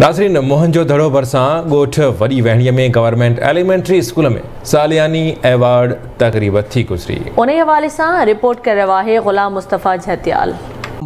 ناظرين موهن جو دڙو ڀرسان ڳوٺ وڏي وهڻي ۾ گورنمينٽ ايليمينٽري اسڪول ۾ سالياني ايوارڊ تقريب ٿي گذري. انهي حوالي سان رپورٽ ڪري رهيو آهي غلام مصطفيٰ جهتيال.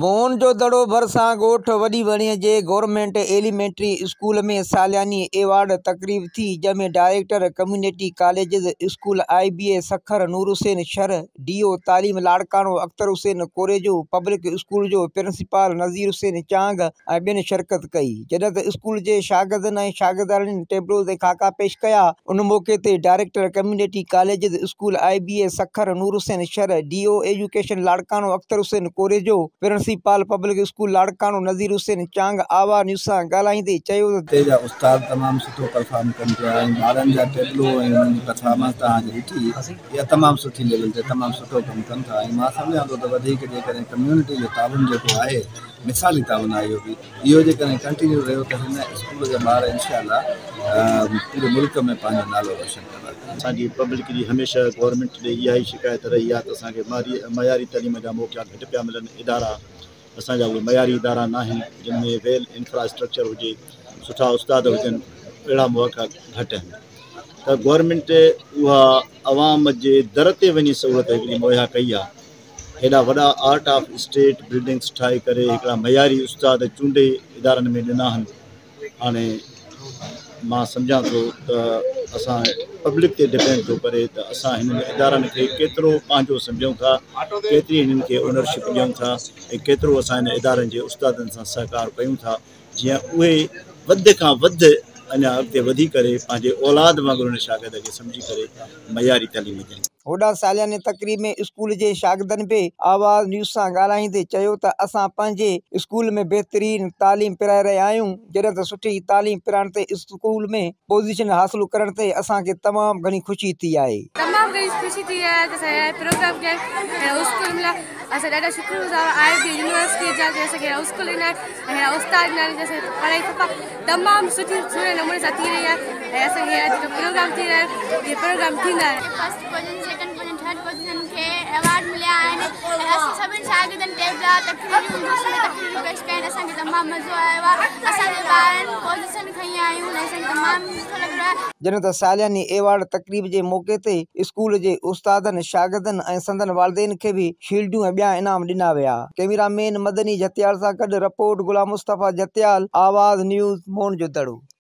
موهن جو دڙو ڀرسان ڳوٺ وڏي وهڻي جي گورنمينٽ ايليمينٽري اسڪول ۾ سالياني ايوارڊ تقريب ٿي جنهن ۾ director community colleges school I B A Sukkur Noor Hussain Shar, D O تعليم لاڙڪاڻو اختر حسين ڪوريجو، پبلڪ اسڪول جو پرنسپال نذير حسين چانگ ۽ ٻين شرڪت ڪئي، جڏهن ته اسڪول جي شاگردن ۽ شاگردياڻين ٽيبلوز ۽ خاڪا پيش ڪيا، ان موقعي تي director community colleges school I B A Sukkur Noor Hussain Shar, D O education Larkana Akhtar Hussain Korejo, principal public school Larkana Nazir Hussain Chang Awaz news سان ڳالهائيندي چيو ته. هتي جا استاد تمام سٺو پرفارم ڪن پيا ۽ ٻارن جا ٽيبلو ۽ انهن جي پرفارمنس توهان اڄ ڏٺي. اها تمام سٺي ليول تي تمام سٺو ڪم ڪن ٿا ۽ مان سمجهان ٿو ته وڌيڪ جيڪڏهن ڪميونٽي جو تعاون جيڪو آهي مثالي تعاون آهي اهو به اهو جيڪڏهن ڪنٽينيو رهيو ته هن اسڪول جا ٻار انشاء الله پوري ملڪ ۾ پنهنجو نالو روشن ڪندا. اسان جي پبلڪ جي هميشه گورنمينٽ ڏي اها ئي شڪايت رهي آهي ته اسان کي معياري تعليم جا موقعا گهٽ پيا ملن ادارا اسان جا اهي معياري ادارا ناهن جن ۾ ويل انفراسٽرڪچر هجي سٺا استاد هجن اهڙا موقعا گهٽ آهن ته گورنمينٽ اها عوام جي در تي وڃي سهولت هڪڙي مهيا ڪئي آهي هيڏا وڏا آرٽ آف اسٽيٽ بلڊنگس ٺاهي ڪري هڪڙا معياري استاد چونڊي ادارن ۾ ڏنا آهن هاڻي مان سمجهان ٿو ته اسان پبلڪ تي ڊپينڊ ٿو ڪري ته اسان هنن ادارن کي ڪيترو پنهنجو سمجهون ٿا ڪيتري هنن کي اونرشپ ڏيون ٿا ۽ ڪيترو اسان هن ادارن جي استادن سان سهڪار ڪيون ٿا جيئن اهي وڌ کان وڌ اڃا اڳتي وڌي ڪري پنهنجي اولاد وانگر هن شاگرد کي سمجهي ڪري معياري تعليم ڏين. هوڏانهن سالياني تقريب ۾ اسڪول جي شاگردن به آواز نيوز سان ڳالهائيندي چيو ته اسان پنهنجي اسڪول ۾ بهترين تعليم پرائي رهيا آهيون جڏهن ته سٺي تعليم پرائڻ تي اسڪول ۾ پوزيشن حاصل ڪرڻ تي اسان کي تمام گهڻي خوشي ٿي آهي. تمام گهڻي خوشي ٿي آهي ته اسان اهڙا پروگرام ڪيا آهن ۽ اسڪول مليا اسان ڏاڍا شڪر گذار آء بي يونيورسٽي جا جنهن اسان کي اهڙا اسڪول ڏنا ۽ اهڙا استاد ڏنا جنهن اسان کي پڙهائي صفا تمام سٺي سهڻي نموني سان ٿي رهي آهي ۽ اسان کي اڄ جيڪو پروگرام ٿي رهيا آهن اهي پروگرام ٿيندا رهن. First position second position third position کي ايوارڊ مليا آهن ۽ اسان سڀني شاگردن ٽيبلا تقريرون جوش ۾ تقريرون پيش ڪيا آهن اسان کي تمام مزو آيو آهي اسان جي ٻارن پوزيشن کنئي آهيون ۽ اسان کي تمام سٺو لڳي رهيو آهي. جڏهن ته سالياني ايوارڊ تقريب جي موقعي تي اسڪول جي استادن، شاگردن ۽ سندن والدين کي به شيلڊون ۽ ٻيا انعام ڏنا ويا. ڪئميرا مين مدني جهتيال سان گڏ رپورٽ غلام مصطفيٰ جهتيال، آواز نيوز، موهن جو دڙو.